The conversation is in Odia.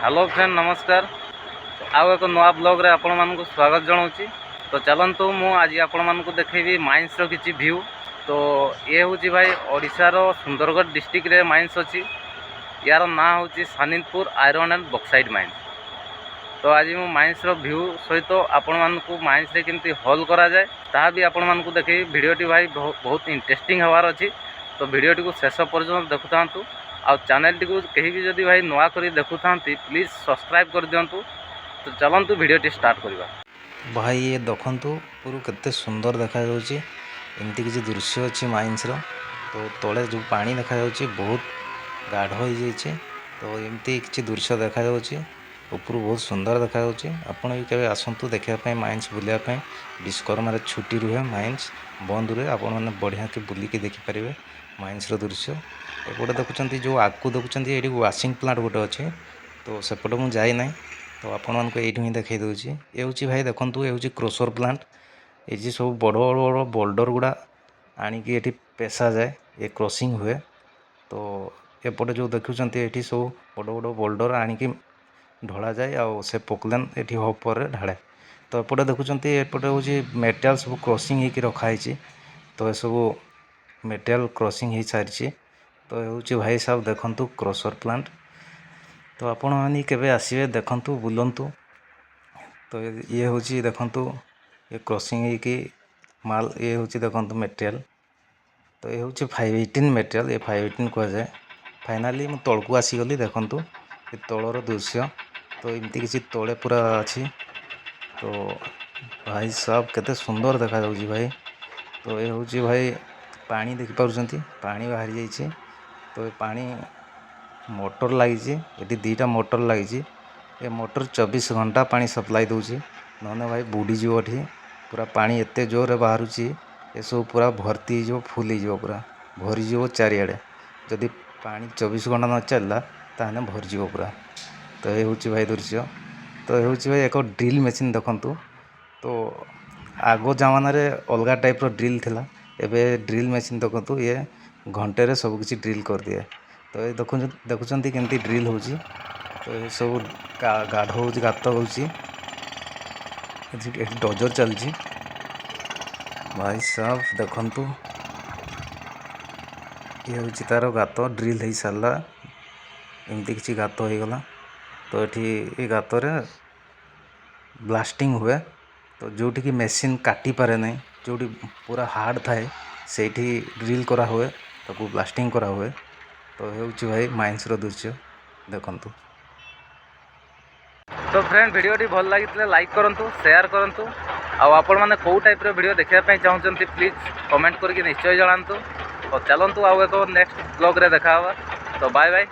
ହ୍ୟାଲୋ ଫ୍ରେଣ୍ଡ, ନମସ୍କାର। ଆଉ ଏକ ନୂଆ ବ୍ଲଗ୍ରେ ଆପଣମାନଙ୍କୁ ସ୍ୱାଗତ ଜଣାଉଛି। ତ ଚାଲନ୍ତୁ, ମୁଁ ଆଜି ଆପଣମାନଙ୍କୁ ଦେଖେଇବି ମାଇନ୍ସର କିଛି ଭ୍ୟୁ। ତ ଇଏ ହେଉଛି ଭାଇ, ଓଡ଼ିଶାର ସୁନ୍ଦରଗଡ଼ ଡିଷ୍ଟ୍ରିକ୍ଟରେ ମାଇନ୍ସ ଅଛି। ୟାର ନାଁ ହେଉଛି ସାନିନ୍ଦପୁର ଆଇରନ୍ ଆଣ୍ଡ ବକ୍ସାଇଟ୍ ମାଇନ୍ସ। ତ ଆଜି ମୁଁ ମାଇନ୍ସର ଭ୍ୟୁ ସହିତ ଆପଣମାନଙ୍କୁ ମାଇନ୍ସରେ କେମିତି ହୋଲ୍ କରାଯାଏ, ତାହା ବି ଆପଣମାନଙ୍କୁ ଦେଖେଇବି। ଭିଡ଼ିଓଟି ଭାଇ ବହୁତ ଇଣ୍ଟରେଷ୍ଟିଂ ହେବାର ଅଛି। ତ ଭିଡ଼ିଓଟିକୁ ଶେଷ ପର୍ଯ୍ୟନ୍ତ ଦେଖୁଥାନ୍ତୁ। ଆଉ ଚ୍ୟାନେଲଟିକୁ କେହି ବି ଯଦି ଭାଇ ନୂଆ କରି ଦେଖୁଥାନ୍ତି, ପ୍ଲିଜ୍ ସବସ୍କ୍ରାଇବ୍ କରିଦିଅନ୍ତୁ। ତ ଚାଲନ୍ତୁ, ଭିଡ଼ିଓଟି ଷ୍ଟାର୍ଟ କରିବା। ଭାଇ, ଇଏ ଦେଖନ୍ତୁ, ଉପରୁ କେତେ ସୁନ୍ଦର ଦେଖାଯାଉଛି। ଏମିତି କିଛି ଦୃଶ୍ୟ ଅଛି ମାଇନ୍ସର। ତ ତଳେ ଯେଉଁ ପାଣି ଦେଖାଯାଉଛି, ବହୁତ ଗାଢ଼ ହୋଇଯାଇଛି। ତ ଏମିତି କିଛି ଦୃଶ୍ୟ ଦେଖାଯାଉଛି ଉପରୁ, ବହୁତ ସୁନ୍ଦର ଦେଖାଯାଉଛି। ଆପଣ ବି କେବେ ଆସନ୍ତୁ ଦେଖିବା ପାଇଁ, ମାଇନ୍ସ ବୁଲିବା ପାଇଁ। ବିଶ୍ୱକର୍ମାରେ ଛୁଟି ରୁହେ, ମାଇନ୍ସ ବନ୍ଦ ରୁହେ। ଆପଣମାନେ ବଢ଼ିଆକି ବୁଲିକି ଦେଖିପାରିବେ ମାଇନ୍ସର ଦୃଶ୍ୟ। ଏପଟେ ଦେଖୁଛନ୍ତି, ଯେଉଁ ଆଗକୁ ଦେଖୁଛନ୍ତି, ଏଇଠି ୱାସିଂ ପ୍ଲାଣ୍ଟ ଗୋଟେ ଅଛି। ତ ସେପଟେ ମୁଁ ଯାଇନାହିଁ, ତ ଆପଣମାନଙ୍କୁ ଏଇଠୁ ହିଁ ଦେଖାଇ ଦେଉଛି। ଏ ହେଉଛି ଭାଇ, ଦେଖନ୍ତୁ, ଏ ହେଉଛି କ୍ରସର ପ୍ଲାଣ୍ଟ। ଏ ଯେ ସବୁ ବଡ଼ ବଡ଼ ବଡ଼ ବୋଲ୍ଡର ଗୁଡ଼ା ଆଣିକି ଏଠି ପେଶାଯାଏ, ଏ କ୍ରସିଂ ହୁଏ। ତ ଏପଟେ ଯେଉଁ ଦେଖୁଛନ୍ତି, ଏଠି ସବୁ ବଡ଼ ବଡ଼ ବୋଲ୍ଡର ଆଣିକି ଢଳାଯାଏ ଆଉ ସେ ପୋକଲେନ୍ ଏଠି ହପରରେ ଢାଳେ। ତ ଏପଟେ ଦେଖୁଛନ୍ତି, ଏପଟେ ହେଉଛି ମେଟେରିଆଲ ସବୁ କ୍ରସିଂ ହେଇକି ରଖାହେଇଛି। ତ ଏସବୁ ମେଟେରିଆଲ କ୍ରସିଂ ହେଇସାରିଛି। ତ ହେଉଛି ଭାଇ ସାହେବ, ଦେଖନ୍ତୁ, କ୍ରସର ପ୍ଲାଣ୍ଟ। ତ ଆପଣମାନେ କେବେ ଆସିବେ, ଦେଖନ୍ତୁ, ବୁଲନ୍ତୁ। ତ ଇଏ ହେଉଛି, ଦେଖନ୍ତୁ, ଏ କ୍ରସିଂ ହେଇକି ମାଲ। ଇଏ ହେଉଛି, ଦେଖନ୍ତୁ, ମେଟେରିଆଲ। ତ ଏ ହେଉଛି 518 ମେଟେରିଆଲ, ଏ 518 କୁହାଯାଏ। ଫାଇନାଲି ମୁଁ ତଳକୁ ଆସିଗଲି। ଦେଖନ୍ତୁ ଏ ତଳର ଦୃଶ୍ୟ। ତ ଏମିତି କିଛି ତଳେ ପୁରା ଅଛି। ତ ଭାଇ ସାହେବ, କେତେ ସୁନ୍ଦର ଦେଖାଯାଉଛି ଭାଇ। ତ ଏ ହେଉଛି ଭାଇ ପାଣି, ଦେଖିପାରୁଛନ୍ତି, ପାଣି ବାହାରି ଯାଇଛି। ତ ଏ ପାଣି ମୋଟର ଲାଗିଛି ଏଠି, ଦୁଇଟା ମୋଟର ଲାଗିଛି। ଏ ମୋଟର 24 ଘଣ୍ଟା ପାଣି ସପ୍ଲାଇ ଦେଉଛି। ନହେଲେ ଭାଇ ବୁଡ଼ିଯିବ ଏଠି ପୁରା। ପାଣି ଏତେ ଜୋରରେ ବାହାରୁଛି, ଏସବୁ ପୁରା ଭର୍ତ୍ତି ହେଇଯିବ, ଫୁଲ୍ ହେଇଯିବ, ପୁରା ଭରିଯିବ ଚାରିଆଡ଼େ। ଯଦି ପାଣି 24 ଘଣ୍ଟା ନ ଚାଲିଲା, ତାହେଲେ ଭରିଯିବ ପୁରା। ତ ଏ ହେଉଛି ଭାଇ ଦୃଶ୍ୟ। ତ ଏ ହେଉଛି ଭାଇ ଏକ ଡ୍ରିଲ୍ ମେସିନ୍, ଦେଖନ୍ତୁ। ତ ଆଗ ଜମାନାରେ ଅଲଗା ଟାଇପ୍ର ଡ୍ରିଲ୍ ଥିଲା, ଏବେ ଡ୍ରିଲ୍ ମେସିନ୍ ଦେଖନ୍ତୁ, ଇଏ ଘଣ୍ଟେରେ ସବୁ କିଛି ଡ୍ରିଲ୍ କରିଦିଏ। ତ ଏ ଦେଖୁଛନ୍ତି କେମିତି ଡ୍ରିଲ୍ ହେଉଛି। ତ ଏସବୁ ଗାଢ଼ ହେଉଛି, ଗାତ ହେଉଛି। ଏଠି ଡଜର ଚାଲିଛି। ଭାଇ ସାହେବ, ଦେଖନ୍ତୁ, ଇଏ ହେଉଛି ତାର ଗାତ। ଡ୍ରିଲ୍ ହେଇସାରିଲା, ଏମିତି କିଛି ଗାତ ହେଇଗଲା। ତ ଏଠି ଏ ଗାତରେ ବ୍ଲାଷ୍ଟିଂ ହୁଏ। ତ ଯେଉଁଠିକି ମେସିନ୍ କାଟିପାରେ ନାହିଁ, ଯେଉଁଠି ପୁରା ହାର୍ଡ଼ ଥାଏ, ସେଇଠି ଡ୍ରିଲ୍ କରାହୁଏ, ତାକୁ ବ୍ଲାଷ୍ଟିଂ କରାହୁଏ। ତ ହେଉଛି ଭାଇ ମାଇନ୍ସର ଦୃଶ୍ୟ, ଦେଖନ୍ତୁ। ତ ଫ୍ରେଣ୍ଡ, ଭିଡ଼ିଓଟି ଭଲ ଲାଗିଥିଲେ ଲାଇକ୍ କରନ୍ତୁ, ସେୟାର କରନ୍ତୁ। ଆଉ ଆପଣମାନେ କେଉଁ ଟାଇପ୍ର ଭିଡ଼ିଓ ଦେଖିବା ପାଇଁ ଚାହୁଁଛନ୍ତି, ପ୍ଲିଜ୍ କମେଣ୍ଟ କରିକି ନିଶ୍ଚୟ ଜଣାନ୍ତୁ। ତ ଚାଲନ୍ତୁ, ଆଉ ଏକ ନେକ୍ସଟ ବ୍ଲଗ୍ରେ ଦେଖା ହେବା। ତ ବାଏ ବାଏ।